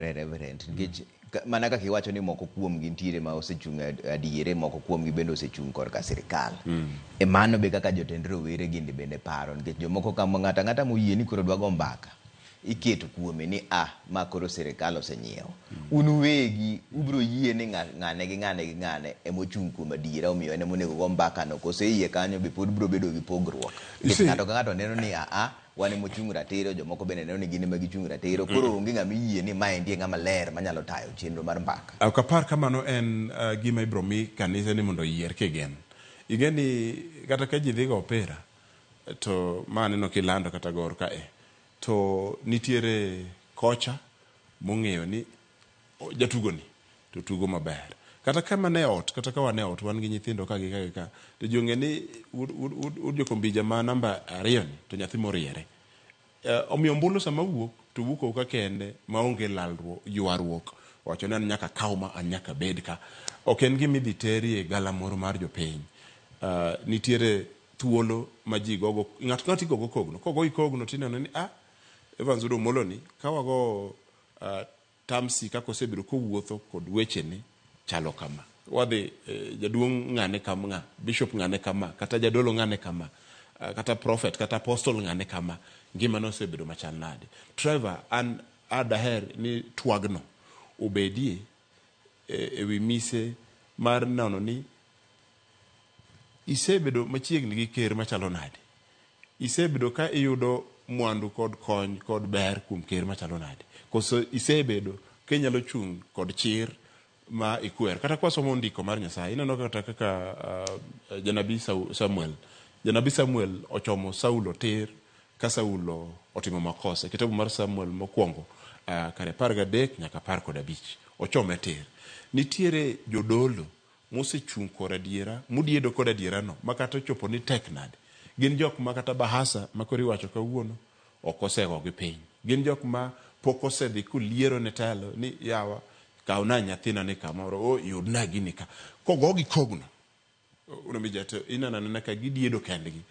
Reverend, nikech mana kaka iwacho ni moko kuomgi nitiere ma osechung' adiere, moko kuomgi bende osechung' korka sirikal. E mano be kaka jotend rowere gindi bende paro, nikech jomoko kama ng'ato ang'ata moyie ni koro dwa go mbaka, iketo kuome ni a ma koro sirikal osenyiewo. Un uwegi ubiro yie ni ng'ane gi ng'ane gi ng'ane emochung' kuom adiera, omiyo en emonego go mbaka no, koso e iye kanyo be pod biro bedo gi pogruok? Nikech ng'ato ka ng'ato neno ni aa wan emochung' ratiro, jomoko bende neno ni gin ema gichung' ratiro, koro onge ng'ama iyie ni maendi e ng'ama ler manyalo tayo chenro mar mbaka. Ok apar ka mano en gima ibiro mi kanise ni mondo oyier kigen. Ing'e ni kata ka ji dhi go opira, to ma aneno kilando kata gor ka e, to nitiere kocha mong'eyo ni jatugoni to tugo maber. Kata ka mana e ot, kata ka wan e ot, wan gi nyithindo ka gi ka gi ka, to ji ong'e ni wuod jokombija ma namba 2 ni to nyathi moriere. Omiyo ombulu sama wuok, to wuok awuoka kende maonge lalruok, ywaruok, wacho ni an nyaka kaw ma, an nyaka bed ka. Ok en gima idhi terie gala moro mar jopiny. Nitiere thuolo ma ji gogo, ng'ato ka ng'ato igogo kogno. Kogoyi kogno tineno ni, ah, Evans Wuod Omolo ni, ka wago Tamsi kaka osebedo kowuotho kod wechene chalo kama. Wadhi jaduong' ng'ane kama, ng'a, bishop ng'ane kama, kata jadolo ng'ane kama, kata prophet, kata apostle ng'ane kama, ngimane osebedo machal nade. Trevor, an a daher ni twagno obedie e wi mise mar nono ni isebedo machiegni gi ker machalo nade. Isebedo ka iyudo mwandu kod kony kod ber kuom ker machalo nade? Koso isebedo ka inyalo chung' kod chir ma ikwer? Kata kwasomo ndiko mar Nyasaye, ineno kata kaka janabi Samuel. Janabi Samuel ochomo Saulo tir ka Saulo otimo makosa. E kitabu mar Samuel mokwongo kare 13 nyaka 15. Ochome tir. Nitiere jodolo mosechung' kor adiera, modiedo kod adierano, ma kata ochopo ni tek nade. Gin jok ma kata bahasa ma koro iwacho kawuono ok osegogi piny. Gin jok ma pok osedhi koliero ne telo ni yawa kawna nyathina ni kamoro, o yudna gini ka. Kogogi kogno, Unamija to ineno anena ka gidiedo kendgi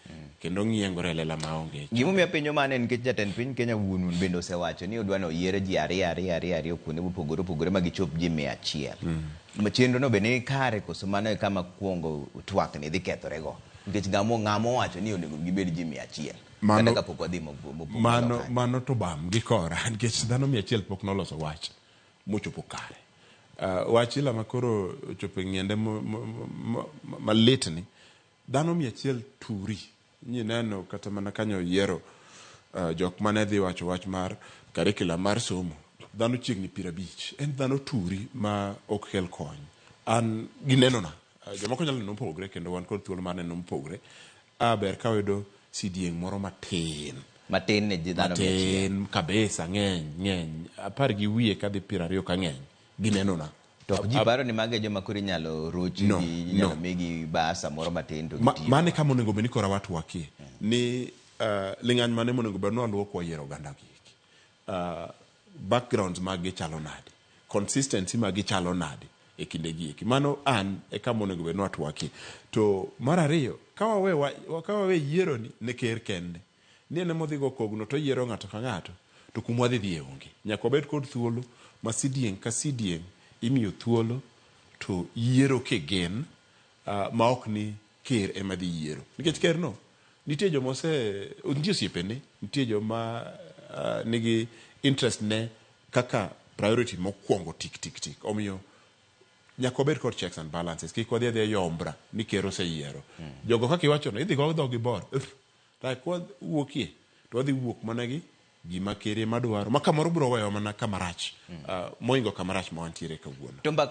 kendo ng'iengore e lela maonge. Gimomiyo apenjo mano en nikech jatend piny Kenya wuon wuon bende osewacho ni odwa ni oyier ji ariyo ariyo ariyo ariyo kuonde mopogore opogore ma gichop ji 100. Chenro no be ni kare koso mano e kama kuongo twak ni dhi kethorego? Nikech ng'amo ng'amo owacho ni onego gibed ji 100. Kata kapok wadhi mopogore Mano, mano to bam gi kora nikech dhano 100 pok noloso wach mochopo kare. Wach ila ma koro ochopo e ng'iende malit ni dhano 100 turi. Nyineno kata mana kanyo oyiero jok mane dhi wacho wach mar curriculum mar somo. Dhano chiegni 50. En dhano turi ma ok kel kony. An gi nenona, jomoko nyalo neno mopogore kendo wan kod thuolo mar neno mopogore. A ber ka wayudo sidieng' moro matin. Matin ne ji dhano 100. Matin kabisa, ng'eny, ng'eny. 10 gi wiye kadhi 20 ka ng'eny. Gi nenona. To ok ji paro ni mago e joma koro inyalo rochi No, gi, inyalo no. migi basa moro matin to gitiyo. Mano e kama onego bed ni koro watwakie. Ni ling'any mane monego bed ni waluwo kwayiero oganda gi eki. Backgrounds mag gi chalo nade? Consistency mag gi chalo nade e kinde gi eki? Mano an e kama onego bed ni watwakie. To mar ariyo, ka wawe yiero ni ne ker kende, ni en ema odhi go kogno to oyiero ng'ato ka ng'ato, to kuma wadhi dhiye onge. Nyaka wabed kod thuolo ma sidieng' ka sidieng' imiyo thuolo to yiero kigen, ma ok ni ker ema dhi yiero. Nikech ker no, nitie joma ose, nitie osiepene, nitie joma nigi interest ne kaka priority mokwongo tik tik tik. Omiyo nyaka wabed kod checks and balances. Kik wadhi adhiya yombra ni ker oseyiero. Jogo kaka iwacho no, idhi go dhogi bor. Like kwa wuokie, to wadhi wuok mana gi gima ker ema dwaro. Ma kamoro biro weyo mana kama rach, mohingo kama rach ma wantiere kawuono. To mbaka